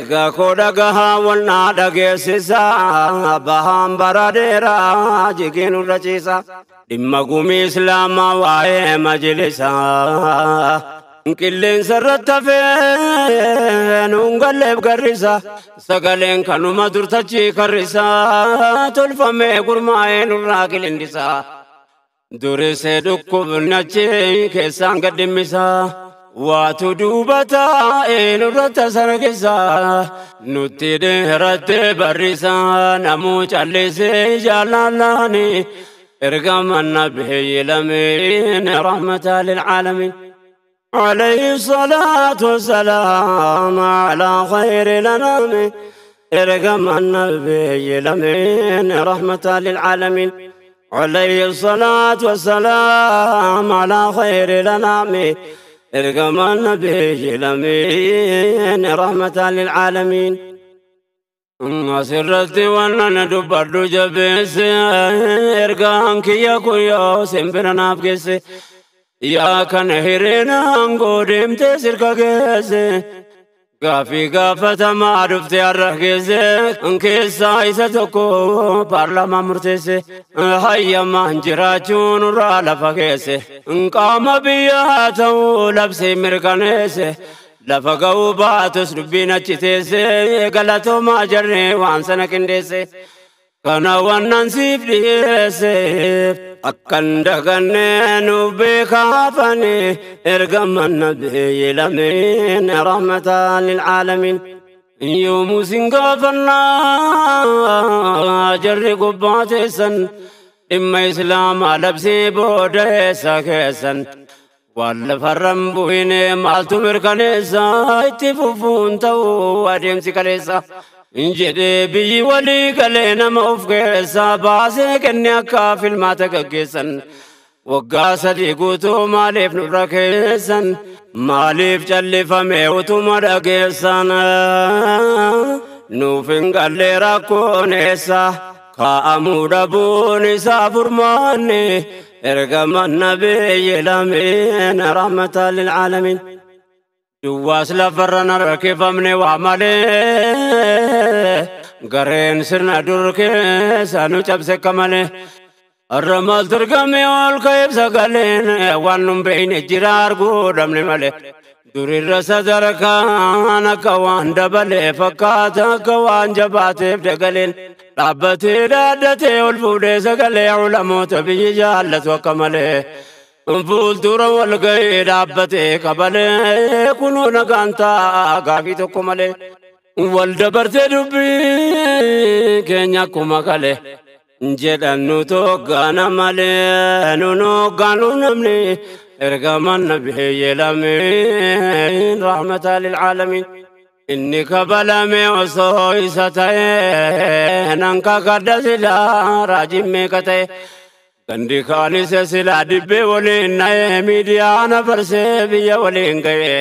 Ergaa koo dhagahaa walnaa dhageessisaa bahaan bara dheeraa jigeen irra ciisa. Dhimma gumii Islaamaa waa'ee majlisaa. Qilleensa irratti hafee nuun galleef garrisa. Sagaleen kanuma durtachii karrisa. Tolfamee gurmaa'ee nurraa qilindisa. Durisee dhukkubnachi keessaan gad dhimmisa. Waatu duuba taa'ee nurratti sargisa. Nutti dheerattee barrisa. Namuu callisee jaalalaani. Ergama nabiyyi lameen rahmata lilcaalamiin. عليه الصلاة والسلام على خير الأنام ارقم النبي الأمين رحمة للعالمين. عليه الصلاة والسلام على خير الأنام ارقم النبي الأمين رحمة للعالمين. Asirratti waan dubbadhu jabeesse ergaan kiyya kuyyoo simbira naaf geesse. Yaa kana hireenaan deemtee sirka geesse. Gaafii gaafatamaa dhufte har'a geesse. Keessaa isa tokko paarlaamaa murteesse. Hayyamaan jiraachuun irraa lafa geesse. Qaama biyyaa ta'uu labsee mirkaneesse. Lafa ga'uu baatus dubbiin achi teesse. Galatoomaa jarree waan sana qindeesse. Kana wannan siif dhiyeesse. Akkan dagannee nuuf beekaafani ergama nabiyyi lameen rahmatan lilcaalamiin. Yoomuu sin gaafannaa jarri gubbaa teessan dhimma Islaamaa labsii booda eessa keessan. Waan lafarran bu'ine maaltu mirkaneessa itti fufuun ta'uu adeemsi kaleessa. Jedhee biyyi walii galee nama of keessaa baasee kenne akka filmaata gaggeessan. Waggaa 3 guutuu maaliif nurra keessan? Maaliif callifame utuma dhageessan? Nuuf hin galle rakkoon eessa? Kaa'amuu dhabuun isaa furmaanne ergama nabiyyi lameen rahmatan lilcaalamiin. Duwwaas lafarra narkifamne waa malee gareen sirna dur keessa nu cabse akka malee. Har'a maaltu argame ol ka'eef sagaleen waan nun beekne jira arguu dhabne malee. Durirra sadarkaan akka waan dabalee fakkaata akka waan jabaateef dagaleen. Dhaabbatee dhaaddatee ol fuudhee sagalee ulamoota biyyi jaallatu akka malee. Fuuldura wal ga'ee dhaabbatee qabalee kunoo nagaan taa'a gaafii tokko malee. Wal dabartee dubbii keenya akkuma kale. Jedhan nu toggaana malee nu hoggaanu namni ergama nabiyyi lameen rahmata lilcaalamiin. Inni kabalame osoo isa ta'e nan kakadha silaa raajiin meeqa ta'e. Gandi kaanis silaa dibbee waliin na'ee miidiyaa na farsee biyya waliin ga'e.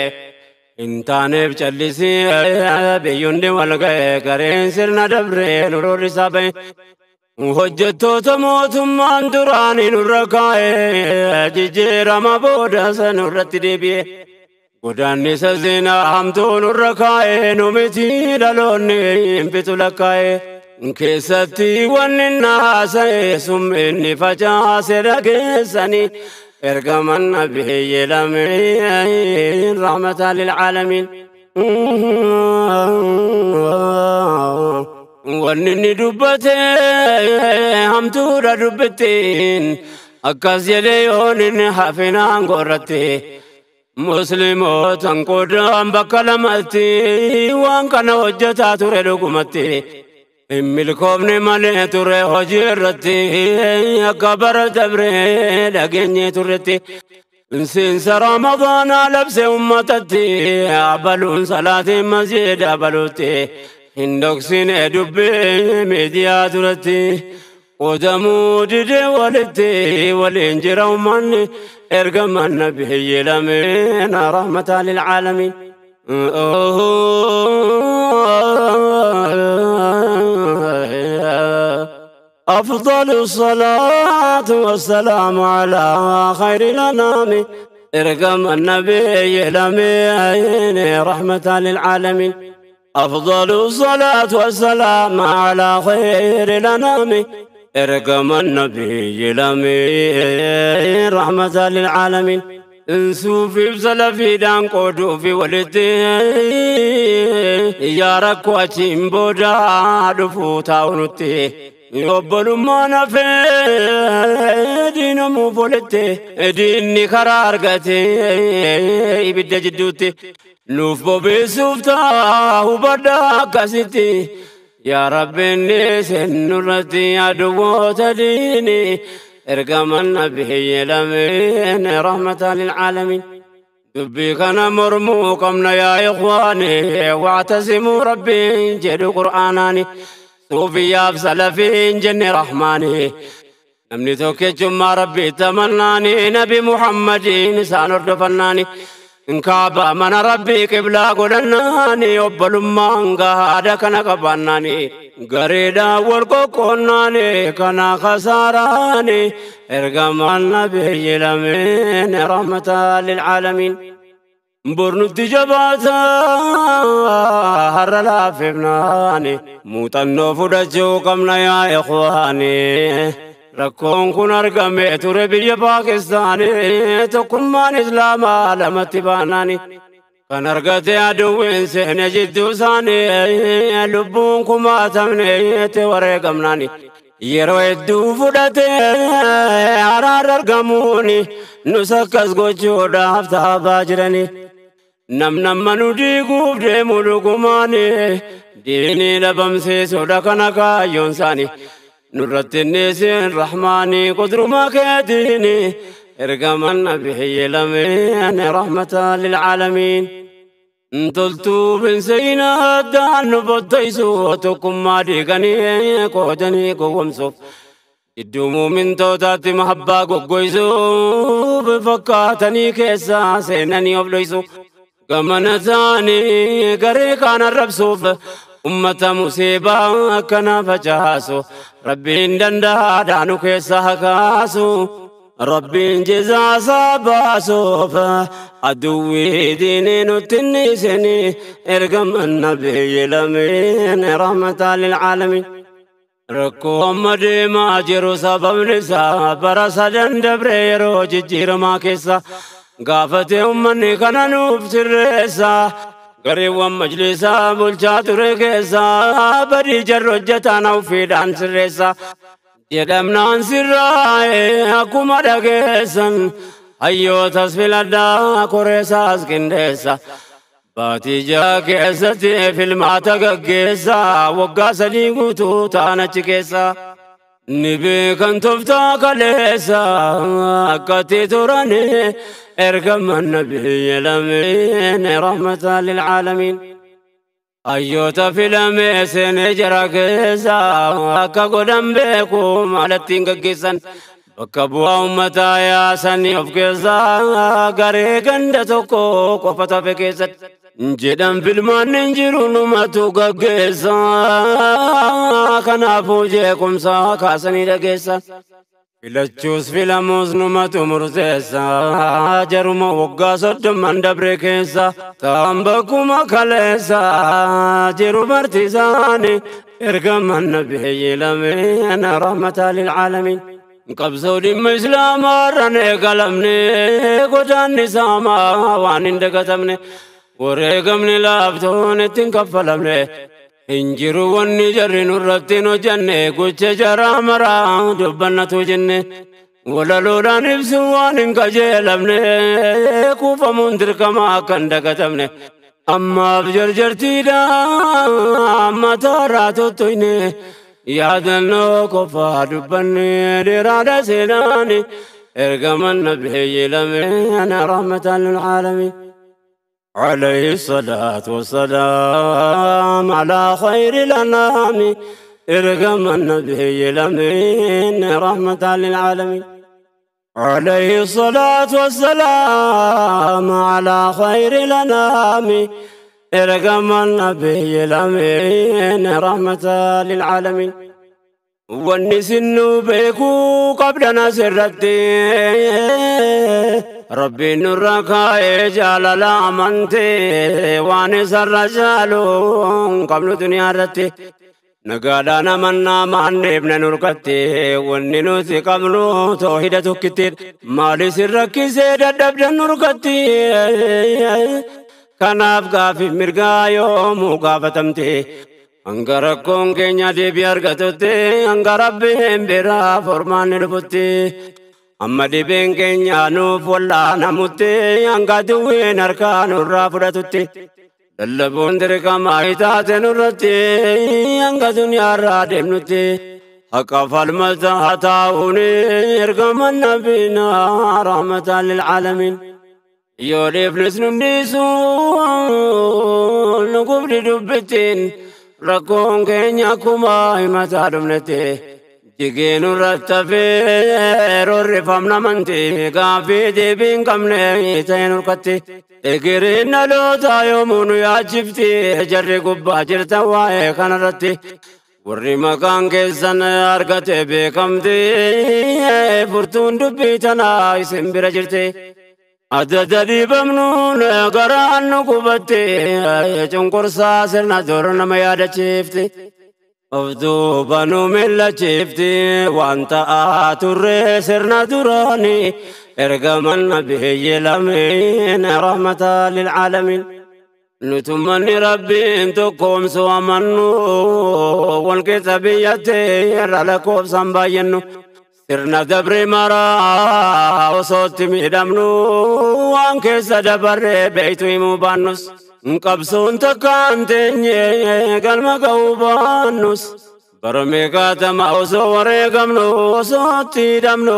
Hin taaneef callisii biyyundi wal ga'e gareen sirna dabree nu roorrisaa ba'e. Hojjettoota mootummaan duraanii nurra kaa'e jijjiirama booda sanurratti deebi'e. Godaannisa zinaa hamtuu nurra kaa'e nu miti dhaloonni hin fitu lakkaa'e. Keessatti wanni naasa'e summinni facaase dhageessanii ergaman nabiyyi lameen rahmatan lilcaalamiin. Wanni inni dubbate hamtuudha dubbittiin akkas jedhee yoon inni hafinaan gorratti. Muslimootan qodaan bakka lamatti waan kana hojjetaa ture dhugumatti. Hin milkoofne malee ture hojii irratti akka bara dabree dhageenyee turretti. Seensa Ramadaanaa labse uummatatti abaluun salaatiin masjiida abaluutti. Hin dhoksine dubbii miidiyaa duratti. Qodamuu didee walitti waliin jira uummanni ergama nabiyyi lameen rahmatan lilcaalamiin. أفضل الصلاة والسلام على خير الأنام ارقم النبي الأمين رحمة للعالمين. أفضل الصلاة والسلام على خير الأنام إرقم النبي الأمين رحمة للعالمين. صوفي بسلفي دان قدو في ولدي يا ركواتين بودا دفوتا ونتي يقبل ما نفي دين مو فولتي ديني قرار قتي بدا جدوتي نوف بوبي سوفتا وبدا كاسيتي يا رب إني سنرتي عدو تديني ارقم النبي الأمين رحمة للعالمين. دبي كان مرموكمنا يا إخواني واعتصموا ربي جد قرآناني صوفيا بسلفين جن رحماني نمني توكي جمع ربي تمناني نبي محمد نسان فناني انكابا من ربي قبلا قلناني وبلما هذا كان قباناني غريدا والقوكوناني كان خساراني ارقم النبي الأمين رحمة للعالمين. برنو تجباتا هر لا في بناني موتنو فدجو قمنا يا إخواني ركون كن أرقمي تربي باكستاني تكون إسلاما لما تباناني كان أرقتي عدوين سهن جدو ساني لبون كما تمني توريقمناني yeroo hedduu fudhatee araara argamuuni nus akkas gochuudhaaf taabaa jirani. Namnamma nu diiguuf deemu dhugumaani diinii dhabamsiisuudha kana kaayyoon isaanii. Nurratti innisin rahmaanii qudruma keetiini ergaman nabiyyi lameen rahmata lilcaalamiin. Toltuu binseenaa addaan nu bottaysu tokkummaa diiganii qoodanii gowwomsuuf iddoo muumintootaatti mahabbaa goggoysuuf fakkaatanii keessaa seenanii of dhoysu gamana isaanii garee kaan arrabsuuf ummata musiibaa akkana facaasu rabbiin danda'aadhaa nu keessaa hakaasu. ربي جزا صاباسوف عدوي ديني نتنسني ارقم النبي الأمين رحمة للعالمين. ركوم ما جرو سبب نسا برسا دندبريرو ججير ما كيسا قافتي أمني كان نوف سرسا قريب مجلسا بلشا تركيسا بدي جرجتانا وفي دان سرسا jedhamnaan sirraa'e akkuma dhageessan hayyootas filadhaa koreessaas qindeessa baatii ja'a keessatti filmaata gaggeessa waggaa 3 guutuu ta'an achi keessa ni beekan tooftaa kaleessa akkatti turani ergaman nabiyyi lameen rahmata lilcaalamiin. Hayyoota filamee seenee jara keessa akka godhan beeku maalattiin gaggeessan bakka bu'aa uummataa yaasanii of keessaa garee ganda tokko qofa tafe keessatti jedhan filmaan hin jiru numatu gaggeessa kanaafuu jeequmsa kaasanii dhageessa. Filachuus filamuus numatu murteessa jaruma waggaa 30 dabre keessa ta'an bakkuma kaleessa jiru bartiisaani ergaman nabiyyi lameen rahmata lilcaalamiin. Qabsoo dhimma islaamaa irraan eegalamne godaanni saamaa waan hin dagatamne wareegamni laaftoon ittiin kaffalamne. Injiru wanni jarri nurratti hin hojjenne gocha jaraa maraa dubbannatu jenne walaloodhaan ibsu waan hin qajeelamne kuufamuun dirqama akka hin dagatamne ammaaf jarjartiidha mataarraa tottoyne yaadannoo qofaa dubbanne dheeraadha seenaani ergaman nabiyyi lameen rahmatan lilcaalamiin. عليه الصلاة والسلام على خير الأنام ارقم النبي الأمين رحمة للعالمين. عليه الصلاة والسلام على خير الأنام ارقم النبي الأمين رحمة للعالمين. والنسن بيكو قبلنا سرتي Rabbiin nurra kaa'ee jaalala amantee waan isarra jaaluun qabnu duniyaa irratti. Nagaadhaan amannaa maanneefne nurkatte wanni nuti qabnu toohida tokkittiin maalis rakkisee dadhabdan nurkatti. Kanaaf gaafiif mirgaa yoomuu gaafatamte hanga rakkoon keenya deebii argatutti hanga Rabbiin biraa furmaanni dhufutti. Amma dhibeen keenya nuuf wallaanamutti hanga duwween harkaa nurraa fudhatutti. Lallabuun dirqama taate nurratti hanga duniyaarraa deemnutti. Haqa falmata taa'uun ergama nabiinaa rahmatan lilcaalamiin. Yoo dhiifnes nu dhiisu nu gubdi dubbittiin rakkoon keenya akkuma himataa dhumnetti. Jigee nurratti hafee roorrifamna amantii gaaffii deebii hin qabne ta'e nurkatti. Egereen dhaloota yoomuu nu yaachifti jarri gubbaa jirtan waa'ee kanarratti. Warri maqaan keessan argate beekamti furtuun dubbii tanaa isin bira jirti. Adda dhiibamnuun garaan nu gubatte cunqursaa sirna dur nama yaadachiifti. Of duuba nu millachiifti waan ta'aa turre sirna duraani ergaman nabiyyi lameen rahmata lilcaalamiin. Nutummanni Rabbiin tokkoomsu amannu wal keessa biyyatti irra lakkoofsaan baay'annu. Sirna dabre maraa osootti miidhamnu waan keessa dabarre beeytu himuu baannus. Qabsoon takkaan teenye galma ga'uu baannus. Bara meeqaatama osoo wareegamnu osootti hidhamnu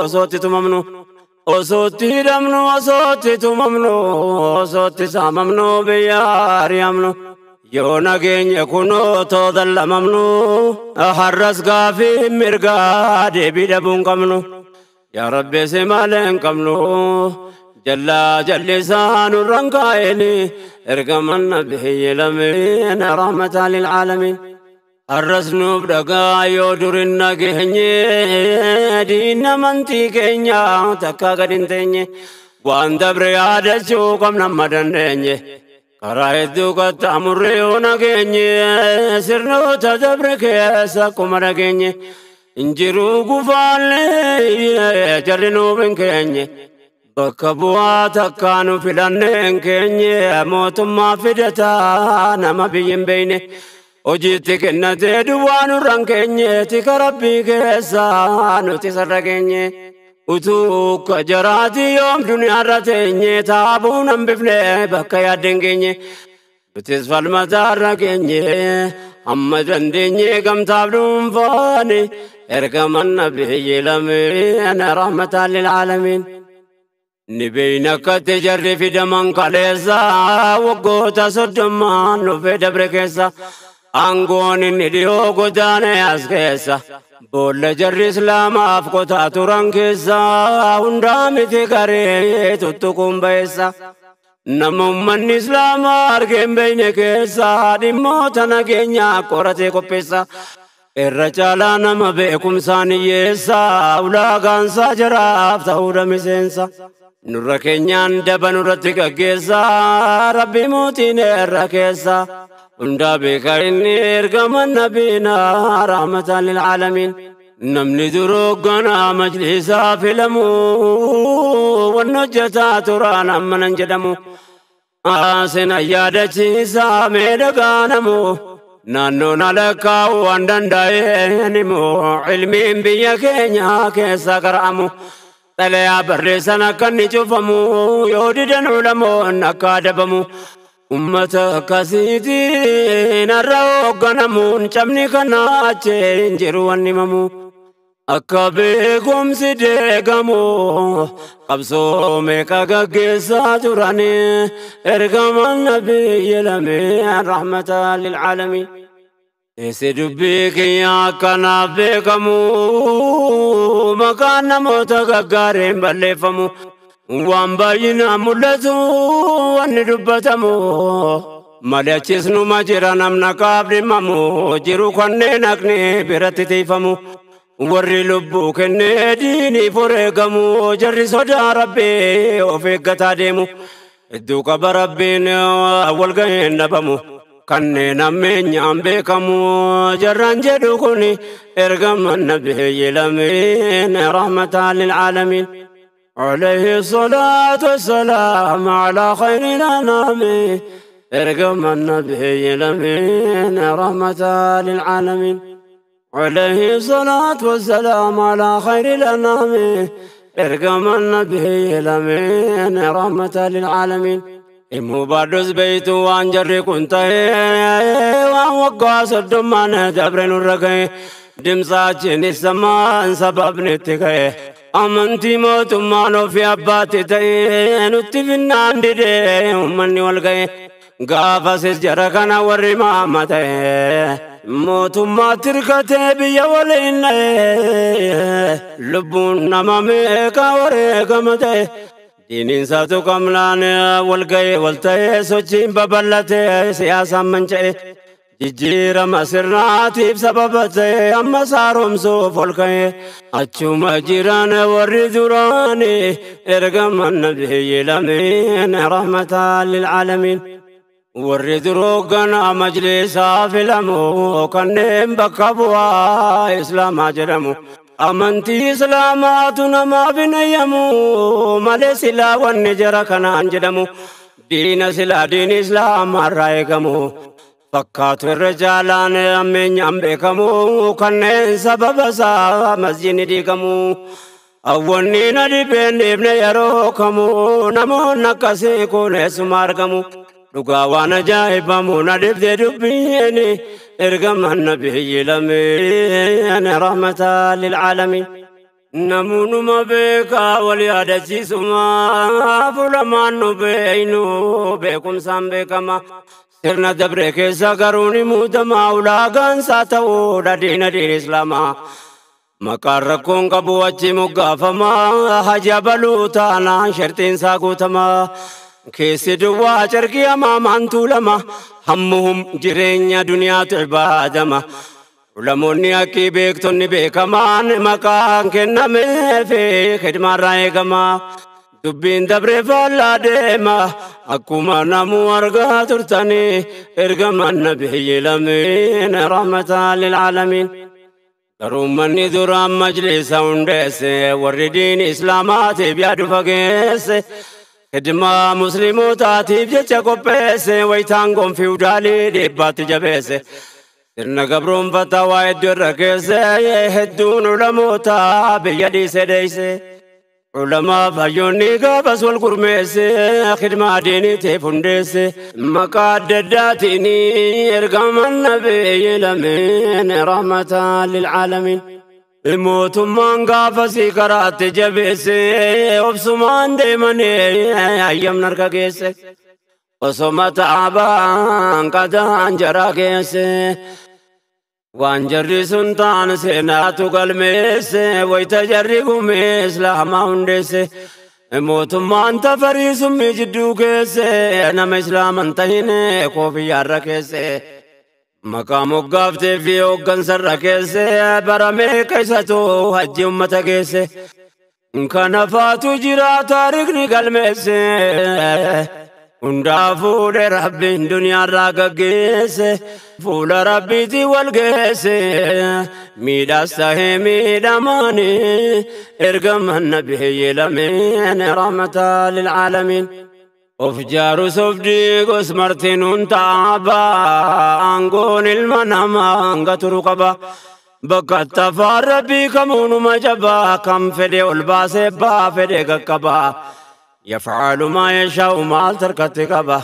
osootti tumamnu. Osootti hidhamnu osootti tumamnu osootti saamamnu biyya ari'amnu. Yoo nageenya kunoo tootallamamnu har'as gaafii mirgaa deebii dhabuu hin qabnu. Yaa Rabbi si malee hin qabnu. Jallaa jallisaa nurraan kaa'een ergaman nabiyyi lameen rahmatan lilcaalamiin. Har'as nuuf dhagaa yoo durin nageenye diinna amantii keenya takka gad hin teenye waan dabre yaadachuu qabna amma dandeenye. Karaa hedduu qaxxaamurree yoo nageenye sirnoota dabre keessa akkuma dhageenye injiruu gufaallee jarri nuuf hin keenye. Bakka bu'aa takkaa nu filannee hin keenye mootummaa fidataa nama biyyi hin beekne. Hojiitti kennatee duwwaa nurra hin keenye tika Rabbii keessa nuti sarara keenye. Utuu akka jaraati yoom duniyaarra teenye taabuun hambifne bakka yaadde hin geenye. Nutis falmataarra keenye amma dandeenye gamtaaf dhuunfaani ergaman nabiyyi lameen rahmatan lilcaalamiin. Ni beeyna akkatti jarri fidaman kaleessa waggoota 30 dhufee dabre keessa. Aangoon inni dhiyoo godaane as keessa. Boolla jarri islaamaaf qotaa turan keessa hundaa miti garee tuttuquun ba'eessa. Nama uummanni islaamaa argee hin beekne keessa dhimmoota nageenyaa qoratee qopheessa. Irra caalaa nama beekumsaan hiyyeessa ulaagaansaa jaraaf ta'uudha miseensa. Nurra keenyaan daba nurratti gaggeessa Rabbi mootiin irra keessa. Hundaa beeka inni ergama nabiinaa rahmatan lilcaalamiin. Namni duruu ganaa majlisaa filamu wanni hojjetaa turaan amma nan jedhamu. Sina yaadachiisaa mee dhagaanamu naannoon alakkaa'u waan danda'een himu ilmiin biyya keenya keessa qara'amu. Xalayaa barreessan akka inni cufamu yoo didan ulamoon akka adabamu. Ummata akkasiitiin har'a hoogganamuun cabni kana achi hin jiru wanni himamu. Akka beekumsi deegamu qabsoo meeqa gaggeessaa turanii ergaman nabiyyi lameen rahmatan lilcaalamiin. Teessi dubbii kiyya akkanaaf beekamu maqaan namoota gaggaariin balleeffamu. Waan baay'inaan mul'atu wanni dubbatamu malee achisnuma jira namna qaaf dhimmamu jiru kanneen haqni biratti tiifamu. Warri lubbuu kennee diiniif wareegamu jarri sodaa rabbii of eeggataa deemu. Hedduu qaba rabbiin wal ga'een dhabamu. Kanneen ammeenyaan beekamu jarraan jedhu kun ergama nabiyyi lameen rahmatan lilcaalamiin. عليه الصلاة والسلام على خير الأنام ارقم النبي الأمين رحمة للعالمين. عليه الصلاة والسلام على خير الأنام ارقم النبي الأمين رحمة للعالمين. إمو بardus بيتو وان جري كنت وان وقع صدمان دبرن الرقي دمساچن السمان سبب نتكي amantii mootummaan ofii abbaatti ta'ee nutti finnaan didee uummanni wal ga'e gaafasis jara kana warri maama ta'e mootummaatti hirkatee biyya waliin dha'e lubbuun nama meeqa wareegama ta'e diiniin isaatu qabnaan wal ga'e wal ta'e sochiin babal'atee siyaasaan manca'e. Jijjiirama sirnaatiif sababa ta'e amma saaromsuuf ol ka'e achuma jiran warri duraani ergama nabiyyi lameen rahmatan lilcaalamiin. Warri duroo ganaa majlisaa filamu kanneen bakka bu'aa islaamaa jedhamu. Amantii islaamaatu namaaf hin ayyamu malee silaa wanni jara kanaan jedhamu. Diina silaa diini islaamaarraa eegamu. Fakkaatu irra jaalaan ammeenyaan beekamu kanneen sababa isaa masjidni diigamu. Awwanni na dhibeen dhiibne yeroo kamu namoonni akkasii kun eessuma argamu. Dhugaa waan ajaa'ibamu na dhibde dubbiin ergama nabiyyi lameen rahmatan lilcaalamiin. Namoonnuma beekaa wal yaadachiisuma fuulamaan nu beeynu beekumsaan beekama. Sirna dabre keessa garuu ni muudama ulaagaan isaa ta'uudha diina diin islaamaa. Maqaan rakkoon qabu achi moggaafama haja baluu taanaan shartiin isaa guutama. Keessi duwwaa carqii hamaamaan tuulama hammuhum jireenya duniyaatu ibaadama. Ulamoonni haqqii beektonni beekamaan maqaan kennameefi khidmaarraa eegama. Dubbiin dabree faallaa deema akkuma namuu argaa turtanii ergama nabiyyi lameen rahmatan lilcaalamiin. Garuu manni duraan majlisa hundeesse warri diin islaamaatiif yaadu fageesse khidmaa muslimootaatiif jecha qopheesse wayitaan gonfii udaalii dhiibbaatti jabeesse. Sirna gabroonfataa waa hedduu irra keesse hedduun ulamootaa biyya dhiise dheeyse. Ulamaa fayyonni gaafas wal gurmeesse khidmaa diiniitiif hundeesse maqaa adda addaatiin ergaman nabiyyi lameen rahmatan lilcaalamiin. Mootummaan gaafasii karaatti jabeesse obsumaan deemanii hayyamna harka geesse osoma taabaan qadaan jara geesse. Waan jarri sun taan seenaatu galmeesse wayita jarri gumee islaamaa hundeesse. Mootummaan tafarii summii jidduu keesse nama islaaman tahine koofiyyaarra keesse. Maqaa moggaaftee fi hooggansarra keesse bara meeqa isatu hajji ummata geesse. Kana faatu jira taarikni galmeesse. Hundaa fuudhee rabbiin duniyaarraa gaggeesse fuula rabbiitii wal geesse miidhaas tahee miidhamaanii ergama nabiyyi lameen rahmatan lilcaalamiin. Of jaarus of diigus martinuun taaba aangoon ilma namaa hanga turu qaba. Bakka tafaan rabbii kamuunuma jabaa kan fedhe ol baasee baa fedhe qaqqaba. يفعل ما يشاء maal tarkatti qaba.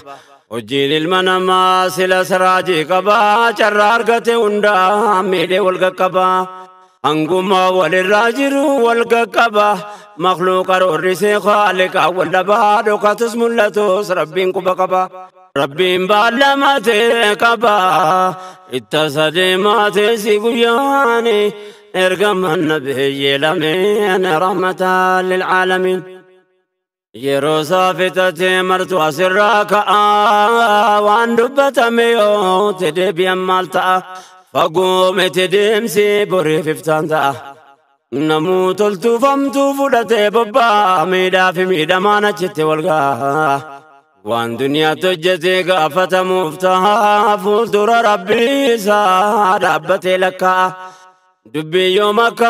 Hojiin ilma namaa sila siraajii qaba. Carraa argate hundaa miidhee wal qaqqaba. Hanguma walirraa jiru wal qaqqaba. Makhluuqa roorrisee khaaliqa wal dhabaa dhokatus mul'atus rabbiin quba qaba. Rabbiin baallamatee qaba. Itta sadeematee si guyyaani ergama nabiyyi lameen rahmatan lilcaalamiin. Yeroo isaa fixatee martu asirraa ka'a waan dubbatame yoo te deebi'an maal ta'a fagoo miti deemsi boriif iftaan ta'a. Namuu toltuufamtuu fudhatee bobbaa miidhaa fi miidhamaan achitti wal ga'a. Waan duniyaatti hojjetee gaafatamuuf ta'a fuuldura rabbii isaa dhaabbatee lakkaa'a. Dubbii yoom akka